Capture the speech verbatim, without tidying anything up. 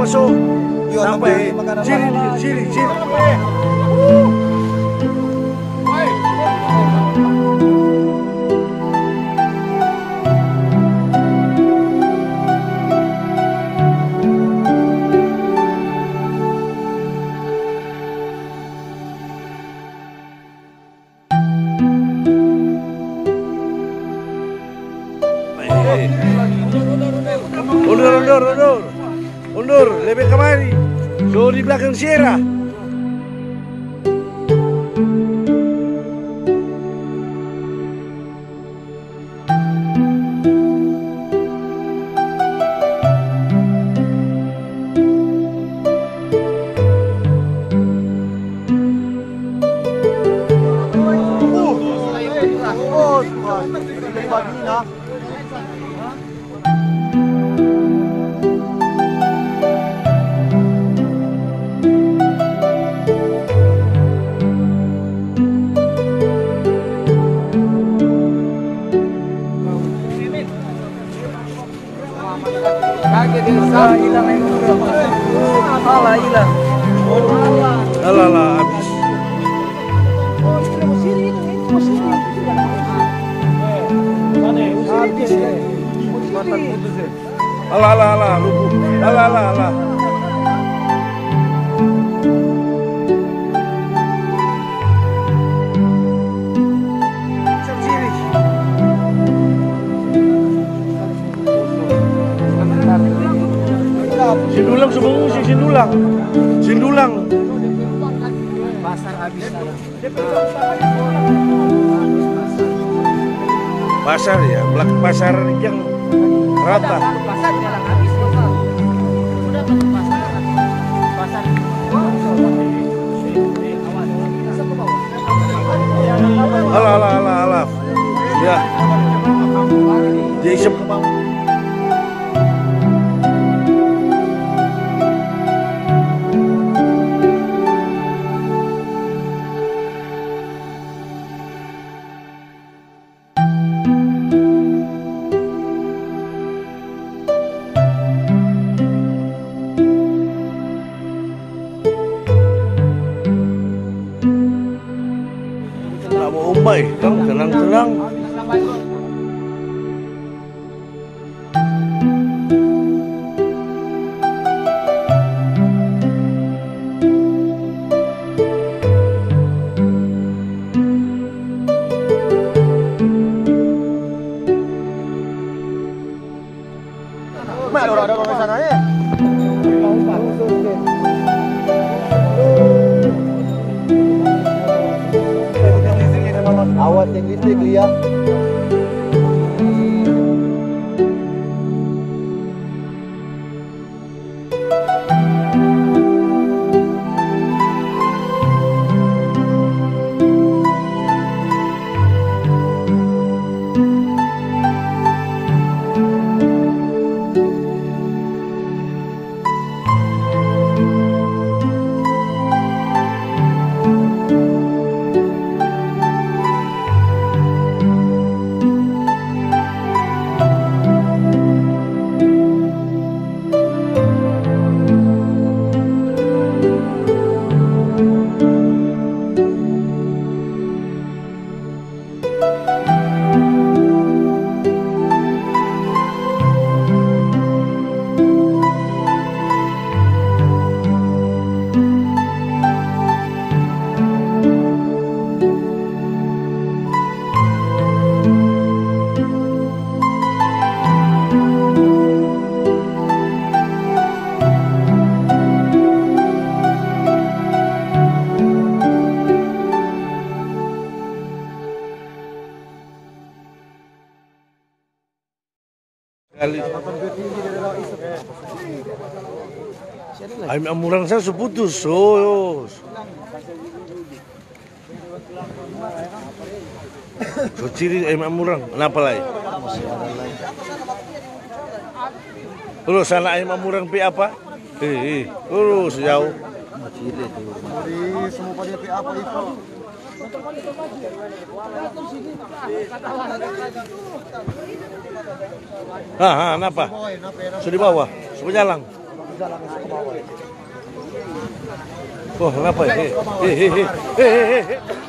So, sampai sini, sini, sini. Mundur, mundur, mundur. Mundur, lebe kamari. So di blakang Sierra. Alah, ilang. Alah, alah, abis. Alah, alah, alah, rubuh. Alah, alah, alah. Sindulang so mengungsi, Sindulang. Sindulang. Pasar abis. Pasar ya, blak-, pasar yang rata. Alah, alah, alah, alah. Ya. Dia isep. Nda mo ombai, kang tenang-tenang. Mak, ada orang, ada orang di sana, eh. Awas yang listrik, Lia. Kali. Ayam amurang sa su putus, so. So ciri ayam amurang, napa lai? Terus sana ayam amurang pi apa? Eh, eh, terus jauh. Di semua pada pi apa itu? Ha, ha, napa? So di bawah, so bajalang. Wah, kenapa ya? Hei, hei, hei, hei. Hei, hei, hei, hei.